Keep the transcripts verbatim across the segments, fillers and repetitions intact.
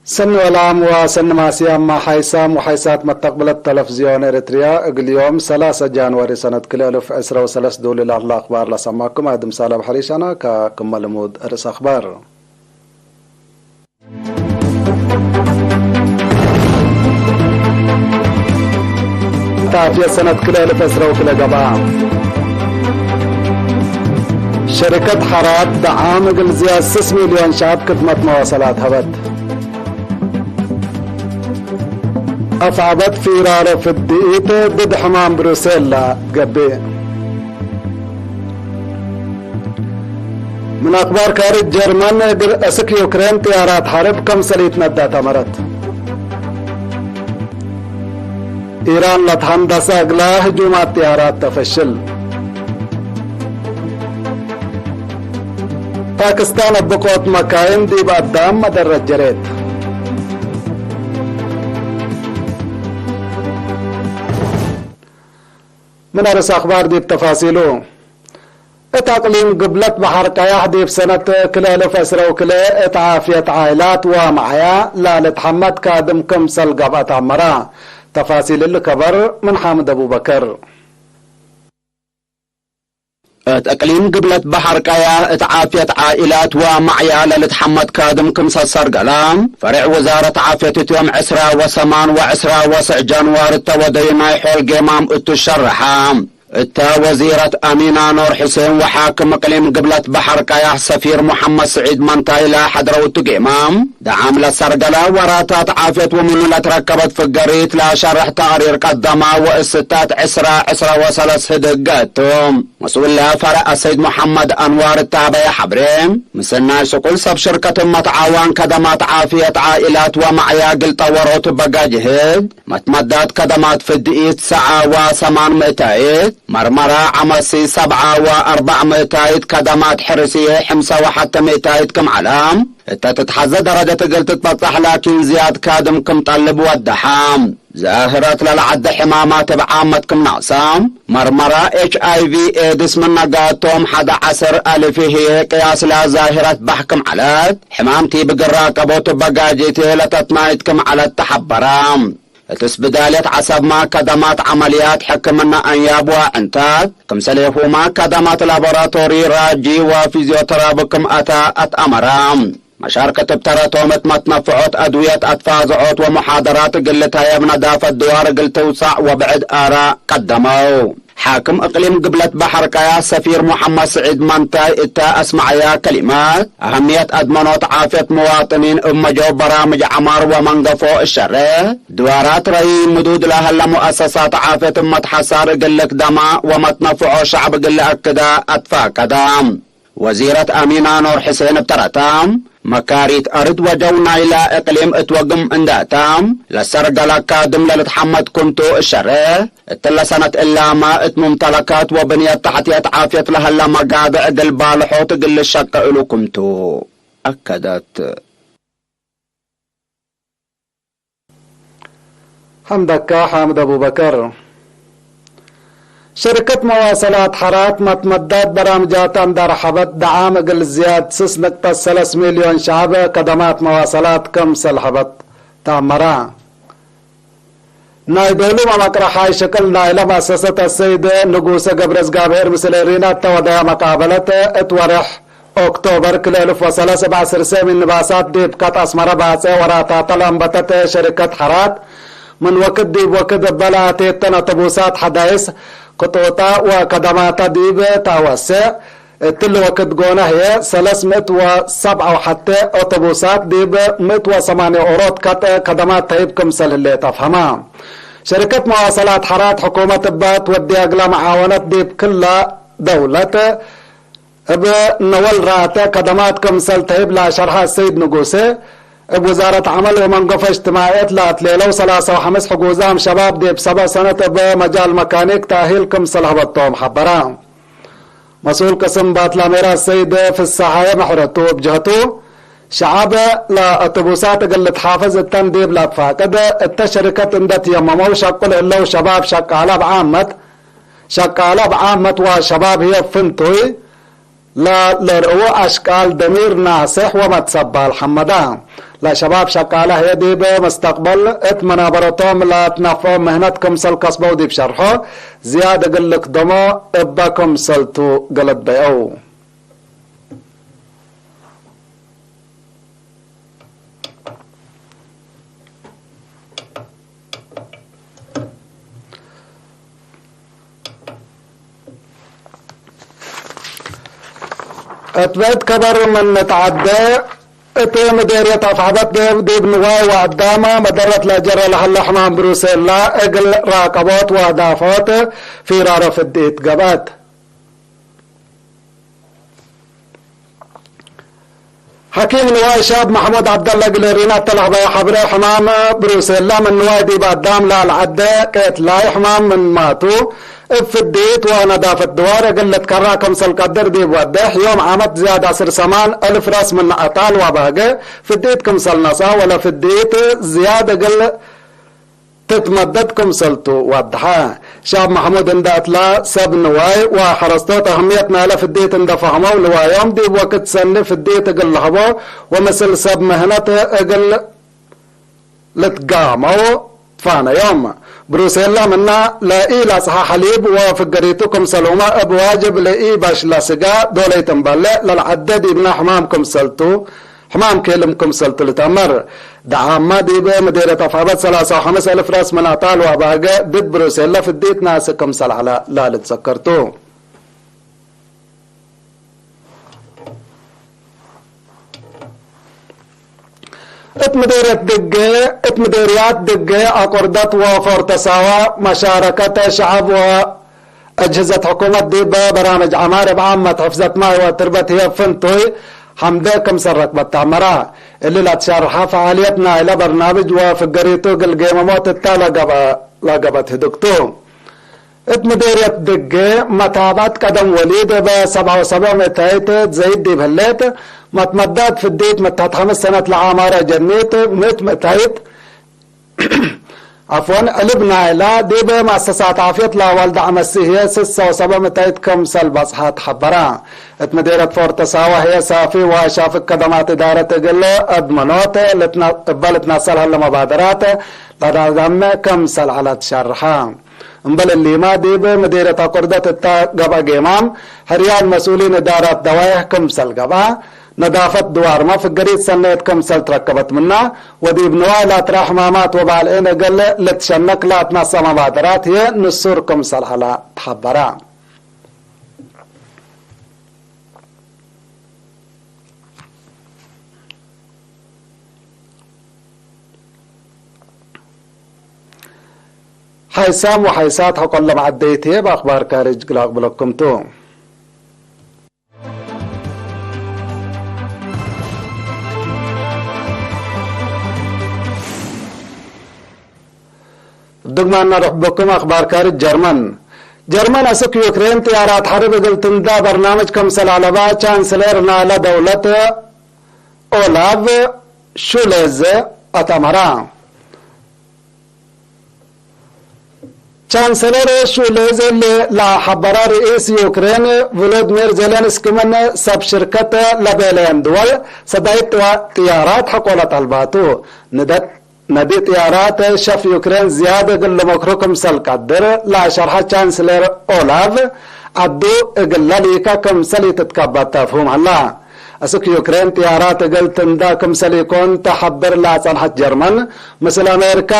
ሰኒ ወላም ወሰኒ ማስያም፣ ሓይሳም ወሓይሳት መተቅብለት ተለፍዝዮን ኤረትርያ፣ እግል ዮም ሰላሰ ጃንዋሪ ሰነት ክልኤ እልፍ ዕስረ ወሰለስ ዶል ለዐለ አክባር ለሰማኩም አድም ሳላብ ሐሪሻና። ከክመ ልሙድ ርእስ አክባር። ታፍየት ሰነት ክልኤ እልፍ ዕስረ ወክልኤ ገብአ። ሸሪከት ሐራት ደዓም እግል ዝያድ ስስ ሚልዮን ሸዐብ ክድመት መዋሰላት ሀበት። አፍዐበት ፊራረ ፍድኢት ድድ ሕማም ብሩሴላ ገብእ። ምን አክባር ካርጅ ጀርመን፣ እግል አስክ ዩክሬን ጥያራት ሐርብ ከምሰል ኢትነዳ ተአመረት። ኢራን ለትሀንደሰ እግላ ህጁማት ጥያራት ተፈሽል። ፓክስታን አብቆት መካይን ዲብ አዳም መደረት ጀሬት። ምን አርስ አክባር ዲብ ተፋሲሉ። እት አቅሊም ግብለት በሐር ቀያሕ ዲብ ሰነት ክልኤ እልፍ ዕስረ ወክልኤ እት ዓፍየት ዓኢላት ወመዓያ ላልትሐመድ ካድም ክምሰል ገብአ ተአመረ። ተፋሲል እሊ ከበር ምን ሓምድ አቡበከር። እት እቅሊም ግብለት በሐር ቀያሕ እት ዓፍየት ዓኢላት ወመዓያ ለልትሐመድ ካድም ክምሰል ሰርገለ ፈሬዕ ውዛረት ዓፍየት እት ዮም ዕስራ ወሰማን ወዕስራ ወሰዕ ጃንዋሪ እተ ወደዩ ናይ ሖል ጌማም እቱ ሸረሐ። እተ ወዚረት አሚና ኖር ሕሴን ወሓክም እቅሊም ግብለት በሐር ቀያሕ ሰፊር ሙሐመድ ስዒድ መንታይ ለሐድረው እቱ ጌማም፣ ደዓም ለሰርገለ ወራታት ዓፍየት ወምኑ ለትረከበት ፍገሪት ለሸርሕ ተቅሪር ቀደመ ወእስትታት ዕስራ ዕስራ ወሰለስ ህድግ ገአቱ። መስኡል ለፈረአ ሰይድ መሐመድ አንዋር እታበየ ሐብሬ፣ ምስናይ ስቁል ሰብ ሽርከት እመት ዓዋን ከደማት ዓፍየት ዓኢላት ወመዕያ እግል ጠወሮት እበ ጋጅህድ፣ መትመዳት ከደማት ፍድኢት ሰዓ ወሰማን ምእታይት፣ መርመራ ዐመሲ ሰብዓ ወአርበዕ ምእታይት፣ ከደማት ሕርሲዬ ሕምሰ ወሐተ ምእታይት ክም ዐለ፣ እተ ትትሐዘ ደረጀት እግል ትትበጸሕ ላኪን ዝያድ ካድም ክም ጠልብ ወደሐ። ዛህረት ለለዐደ ሕማማት እብ ዓመት ክም ነቅሰ፣ መርመራ ኤች አይ ቪ ኤድስ ምን ነጋቶም ሐደ ዐስር አልፍ ህዬ ቅያስ ለዛህረት ባሕ ክም ዐለት፣ ሕማምቲ ብግራ ቀቦት እበ ጋጄቴ ለተትናይት ክም ዐለት ተሐበረ። እት እስብዳልየት ዐሰብመ ከደማት ዐመልያት ሕክምነ አንያብ ወዕንታት፣ ክምሰሌሁመ ከደማት ላቦራቶሪ ራጂ ወፊዝዮተራቢ ክም አተ አትአመረ። መሻርከት እብ ተረቶም እት መትነፍዖት አድውየት አትፋዝዖት ወሙሓደራት እግል ልትሀየብ ነዳፈት ድዋር እግል ትውሰዕ ወብዕድ አረ ቀደመው። ሓክም እቅሊም ግብለት በሐር ቀያሕ ሰፊር ሙሐመድ ስዒድ መንታይ እተ አስመዐያ ከሊመት፣ አህምየት አድመኖት ዓፍየት መዋጥኒን እብ መጀው በራምጅ ዐማር ወመንገፎ እሸሬ፣ ድዋራት ረይ ምዱድ ለሀለ ሙአሰሳት ዓፍየት እመት ሐሳር እግል ልክደማ ወመትነፍዖ ሸዕብ እግል ለአክደ አትፋቀደ። ወዚረት አሚና ኖር ሕሴን እብ ተረታ፣ መካሪት አርድ ወጀው ናይላ እቅሊም እት ወግም እንዳታ፣ ለሰርገለ ካድም ለልትሐመድ ክምቱ እሸሬ፣ እትለ ሰነት እላመ እት ሙምተለካት ወብንየት ተሕትየት ዓፍየት ለሀለ መጋድዕ እግል ባልሖት እግል ልሸቀ እሉ ክምቱ አከደት። ሐምደካ ሓምድ አቡበከር። ሸሪከት መዋሰላት ሐራት መትመዳት በራምጃተ እንዴ ረሐበት፣ ደዓም እግል ዝያድ ስስ ንቅጠት ሰለስ ሚልዮን ሸዐብ ከደማት መዋሰላት ክምሰል ሀበት ተአመረ። ናይ ዶሉም አመቅረሓይ ሽቅል ናይለ መአሰሰት አሰይድ ንጉሰ ገብረዝጋብሄር ምስል ሪና እተ ወደያ መቃበለት እት ወርሕ ኦክቶበር ክልኤ እልፍ ወሰለስ እብ ዐስር ሰዕ ምንባሳት ዲብ ካት አስመረ ባጽዕ ወራታተ ለአንበተት ሸሪከት ሐራት፣ ምን ወክድ ዲብ ወክድ እበ ለአቴተን አተቡሳት ሐዳይስ ክጡጣ ወከደማተ ዲብ ተአወሴዕ፣ እትሊ ወክድ ጎነ ህዬ ሰለስ ምእት ወሰብዓ ወሐቴ አውቶቡሳት ዲብ ምእት ወሰማንየ ኦሮት ከጥ ከደማት ተህይብ ክምሰል ህሌት አፍሀመ። ሸሪከት መዋሰላት ሐራት ሕኩመት እበ ትወድየ እግለ መዓወነት ዲብ ክለ ደውለት እብ ነወል ረአተ ከደማት ክምሰል ተህይብ ለአሸርሐ አሰይድ ንጉሴ፣ እብ ውዛረት ዐመል ወመንገፎ እጅትማዕየት ለአትሌለው ሰላሳ ወሐምስ ሕጉዛም ሸባብ ዲብ ሰበዕ ሰነት እብ መጃል መካኒክ ተእሂል ክምሰል ሀበቶም ሐበረ። መስኡል ቅስም ባትላሜራ ሰይድ ፍሰሃየ ምሕረቱ እብ ጀህቱ፣ ሸዐብ ለአውቶቡሳት እግል ልትሓፍዝ እተን ዲብ ለአትፋቅድ፣ እተ ሸሪከት እንዴ ትየመመው ሸቁል ህለው ሸባብ ሸቃለ እብ ዓመት፣ ሸቃለ እብ ዓመት ወሸባብ ህዬ ፍንቱይ፣ ለለርእዉ አሽቃል ደሚር ናስሕ ወመትሰባል ሐመዳ። ለሸባብ ሸቃለ ህዬ ዲብ መስተቅበል እት መናበረቶም ለትነፍዖ ምህነት ክምሰል ከስበው ዲብ ሸርሖ፣ ዝያድ እግል ልክደሞ እበ ክምሰልቱ ገለደየው። እት ቤት ከበር ምን ንትዐዴ፣ እት ምዴርየት አፍሐበት ዲብ፣ ዲብ ንዋይ ወአዳመ መደረት ለጀረ ለሀለ ሕማም ብሩሴላ እግል ራቀቦት ወዳፎት ፊራረ ፍድኢት ገብአት። ሐኪም ንዋይ ሻብ መሕሙድ ዐብደለ እግል ሪናት ተለህበየ ሐብረ፣ ሕማም ብሩሴላ ምን ንዋይ ዲብ አዳም ለአልዐደ ቄትላይ ሕማም ምን ማቱ፣ እብ ፍድኢት ወነዳፈት ድዋር እግል ልትከራ ክምሰል ቀድር ዲብ ወዴሕ ዮም ዓመት ዝያድ ዐስር ሰማን እልፍ ረስ ምን አጣል ወባገ ፍድኢት ክምሰል ነስአ ወለ ፍድኢት ዝያድ እግል ትትመደድ ክምሰልቱ ወደሐ። ሻብ መሕሙድ እንደ እትላ ሰብ ንዋይ ወሐረስቶት አህምየት ናይለ ፍዴት እንደ ፈህመው ንዋዮም ዲብ ወቅት ሰኒ ፍዴት እግል ለሀቦ ወምስል ሰብ ምህነት እግል ልትጋመው ትፋነዮም። ብሩሴላ ምና ለኢለጽሐ ሐሊብ ወፍገሪቱ ክምሰልሁመ እብ ዋጅብ ለኢበሽለ ስጋ ዶለይት እምበለ ለልዐደ ዲብነ ሕማም ክምሰልቱ ሕማም ኬልም ክምሰልቱ ልትአመር። ደዓመ ዲብ ምዴርየት አፍዐበት ሰላሳ ወሐምስ አልፍ ራስ ምን አጣል ወአባገ ድድ ብሩሴላ ፍዴት ናስእ ክምሰል ዐለ ላልትዘከርቱ። እት ምዴርየት ድጌ፣ እት ምዴርያት ድጌ፣ አቁርደት ወፎርተሳዋ መሻረከተ ሸዐብ ወ አጅህዘት ሕኩመት ዲብ በራምጅ ዐማር እብ ዓመት ሕፍዘት ማይ ወትርበት ህዬ ፍንቱይ ሐምደ ክምሰል ረክበት ተአመረ። እሊ ለትሸርሐ ፈዓልየት ናይለ በርናምጅ ወፍገሪቱ እግል ጌመሞት እተ ለገብአ፣ ለገብአት ህድግ ቱ። እት ምዴርየት ድጌ መታብዐት ቀደም ወሊድ እብ ሰብዐ ወሰብዕ ምእታይት ትዘይድ ዲብ ህሌት፣ መትመዳት ፍዲት ምተት ሐምስ ሰነት ለዓማረ ጀኒት ምእት ምእታይት፣ ዐፍወን፣ ዕልብ ናይላ ዲብ መአሰሳት ዓፍየት ለአዋልድ ዐመሲ ህዬ ስሰ ወሰበ ምእታይት ክምሰል በጽሐት ሐበረ። እት ምዴርየት ፎርተሳዋ ህዬ ሳፊ ወሻፍግ ከደማት እዳረት እግል አድመኖት ልትነ-፣ እበ ልትነሰል ሀለ መባደራት ለዳዳመ ክምሰል ዐለት ሸርሐ። እምበል እሊመ ዲብ ምዴርየት አቁርደት እተ ገብአ ጌማም፣ ሕርያን መስኡሊን እዳራት ደዋይሕ ክምሰል ገብአ፣ ነዳፈት ድዋርመ ፍገሪት ሰኔት ክምሰል ትረከበት ምነ፣ ወዲብ ንዋይ ላትረአ ሕማማት ወባልዒን እግል ልትሸነክ ለአትነሰእ መባደራት ህዬ ንሱር ክምሰል ዐለ ተሐበረ። ሓይሳም ወሓይሳት ሐቆለ መዐደይት ህዬ እብ አክባር ካርጅ እግል አቅብለኩም ቱ። እብ ድግማን ነርሕበኩም አክባር ካርጅ ጀርመን። ጀርመን አስክ ዩክሬን ጥያራት ሐርብ እግል ትንዳ በርናምጅ ክምሰል አለባ ቻንስሌር ናይለ ደውለት ኦላፍ ሹሌዝ አትአመራ። ቻንሰለር ሹሌዝ እሊ ለሐበረ፣ ርኢስ ዩክሬን ቮሎድሚር ዜሌንስኪ ምን ሰብ ሽርከት ለቤለየን ድወል ሰዳይት ጥያራት ሐቆለ ጠልባቱ። ንደት ነዲ ጥያራት ሸፍ ዩክሬን ዝያድ እግል ልመክሮ ክምሰል ቀድር ለሸርሐ ቻንስሌር ኦላፍ፣ ዐዱ እግለ ሊከ ክምሰል ኢትትከበት ተፍሁም ዐላ። አስክ ዩክሬን ጥያራት እግል ትንዳ ክምሰል ኢኮን ተሐብር ለጸንሐት ጀርመን፣ ምስል አሜሪካ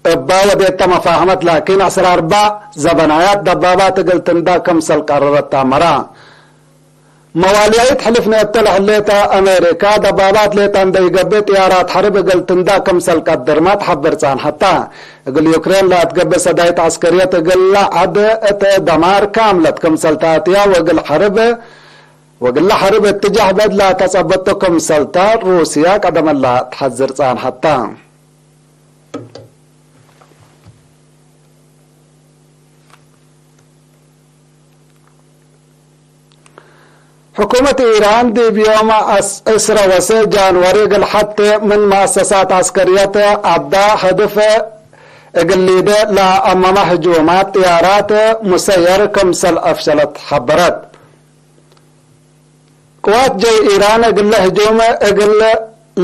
እባ ወዴተ መፋህመት ላኪን፣ ዐስር አርበዕ ዘበናያት ደባባት እግል ትንዳ ክምሰል ቀረረት ተአመረ። መዋልያይት ሕልፍ ኔቶ ለህሌተ አሜሪካ፣ ደባባት ሌጠ እንዴ ኢገብእ ጥያራት ሐርብ እግል ትንዳ ክምሰል ቀድርመ ተሐብር ጸንሐተ። እግል ዩክሬን ለአትገብእ ሰዳይት ዐስከርየት እግል ለዐድ እት ደማር ካምለት ክምሰል ተአትያ ወእግል ሐርብ፣ ወእግለ ሐርብ እትጃህ በድ ለተጸበጦ ክምሰልተ ሩስያ ቀደም እለ ተሐዝር ጸንሐተ። ሕኩመት ኢራን ዲብ ዮም ዐስ-፣ ዕስረ ወሰ ጃንዋሪ እግል ሐቴ ምን መአሰሳት ዐስከርየት ዐዳ ህድፍ እግል ሊዴ ለአመመ ህጁማት ጥያራት ሙሰየር ክምሰል አፍሸለት ሐበረት። ቅዋት ጀው ኢራን እግለ ህጁም እግል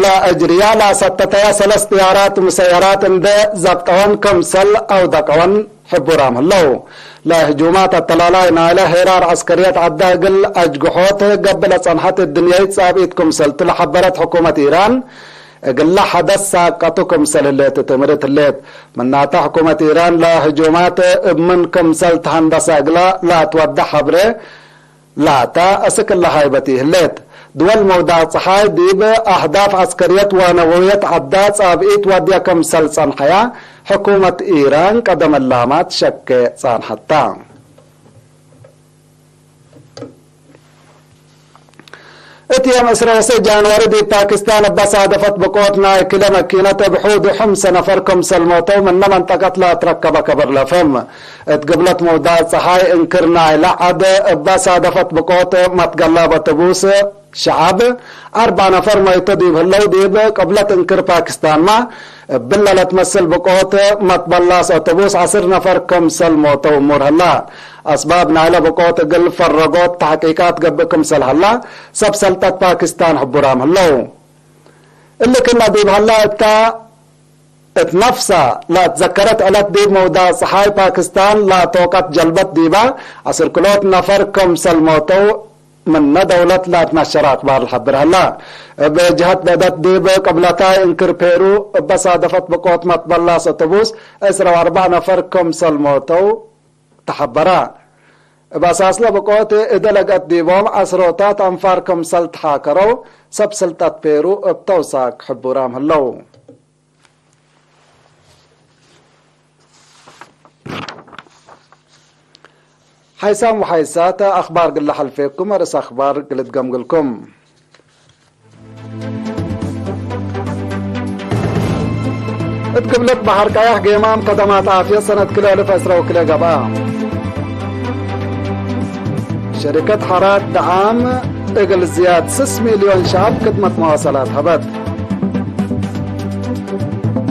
ለአጅርያ ለአሰተተያ ሰለስ ጥያራት ሙሰየራት እንዴ ዘብጠወን ክምሰል አውደቀወን ሕቡራም ህለው። ለህጁማት አተላላይ ናይለ ሄራር ዐስከርየት ዐዳ እግል አጅግሖት ገብእ ለጸንሐት እድንያይት ጻብኢት ክምሰልቱ ለሐበረት ሕኩመት ኢራን፣ እግለ ሐደስ ሳቀቱ ክምሰል ህሌት ትእምርት ህሌት። ምናተ ሕኩመት ኢራን ለህጁማት እብ ምን ክምሰል ተሀንደሰ እግላ ለአትወደ ሐብሬ ላተ አስክ እለ ሃይበት ይህሌት። ድወል መውዳቅ ጸሓይ ዲብ አህዳፍ ዐስከርየት ወነወውየት ዐዳ ጻብኢት ወድየ ክምሰል ጸንሐያ፣ ሕኩመት ኢራን ቀደም እላማት ሸኬ ጻንሐታ። እት ዮም ዕስራ ወሰ ጃንዋሪ ዲብ ፓኪስታን እበ ሳደፈት ብቆት ናይ ክለ መኪነት እብ ሑዱ ሕምሰ ነፈር ክምሰል ሞተው ምነ መንጠቀት ለአትረከበ ከበር ለፍህም። እት ግብለት መውዳቅ ጸሓይ እንክር ናይለ ዐድ እበ ሳደፈት ብቆት መትገላብ አውቶቡስ ሸዐብ አርበዕ ነፈር መይቶ ዲብ ህለው፣ ዲብ ቅብለት እንክር ፓኪስታንመ እብለ ለትመስል ብቆት መትበላስ አውቶቡስ ዐስር ነፈር ክምሰል ሞተው እሙር ህላ። አስባብ ናይለ ብቆት እግል ፈረጎት ተሕቂቃት ገብእ ክምሰል ሀላ ሰብ ሰልጠት ፓኪስታን ሕቡራም ህለው። እሊ ክእነ ዲብ ሀላ እተ እት ነፍሰ ለአትዘከረት ዕለት ዲብ መውዳቅ ጸሓይ ፓኪስታን ለአቶቀት ጀልበት ዲበ ዐስር ክሎት ነፈር ክምሰል ሞተው ምነ ደውለት ለአትነሸረ አክባር ለሐብር ሀላ። እብ ጀሀት ብዕደት ዲብ ቅብለታይ እንክር ፔሩ እበ ሳደፈት ብቆት መትበላስ አውቶቡስ ዕስራ ወአርበዕ ነፈር ክምሰል ሞተው ተሐበረ። እብ አሳስለ ብቆት እደ ለገአት ዲቦም ዐስሮታት አንፋር ክምሰል ተሓከረው ሰብ ስልጠት ፔሩ እብ ተውሳክ ሕቡራም ህለው። ሓይሳም ወሓይሳት አኽባር ግለ ሐልፌኩም፣ አርእስ አኽባር ግልድ ገምግልኩም። እት ግብለት በሐር ቀያሕ ጌማም ከደማት ዓፍየት ሰነት ክልኤ እልፍ ዕስራ ወክልኤ ገብአ። ሸሪከት ሐራት ደዓም እግል ዝያድ ስስ ሚልዮን ሸዐብ ክድመት መዋሰላት ሀበት።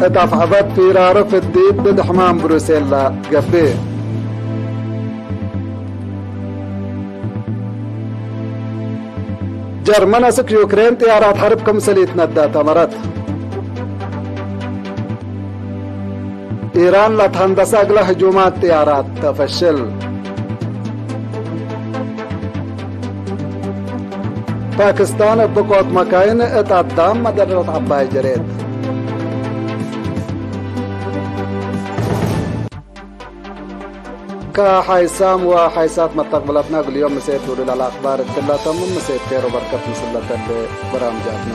እት አፍዐበት ፊራሩ ፍዲት ድድ ሕማም ብሩሴላ ትገፌ። ጀርመን አስክ ዩክሬን ጥያራት ሐርብ ክምሰል ኢትነደ ተመረት። ኢራን ለትሀንደሰ እግለ ህጁማት ጥያራት ተፈሽል። ፓክስታን እብ ቆት መካይን እት አዳም መደረረት ዐባይ ጀሬት። ከሓይሳም ወሓይሳት መተቅብለትነ እግል ዮም ምሴት ውሉድ አልአክባር እትለ ተምም ምሴት ኬር ወበርከት ምስል ለተሌ በራምጃትነ።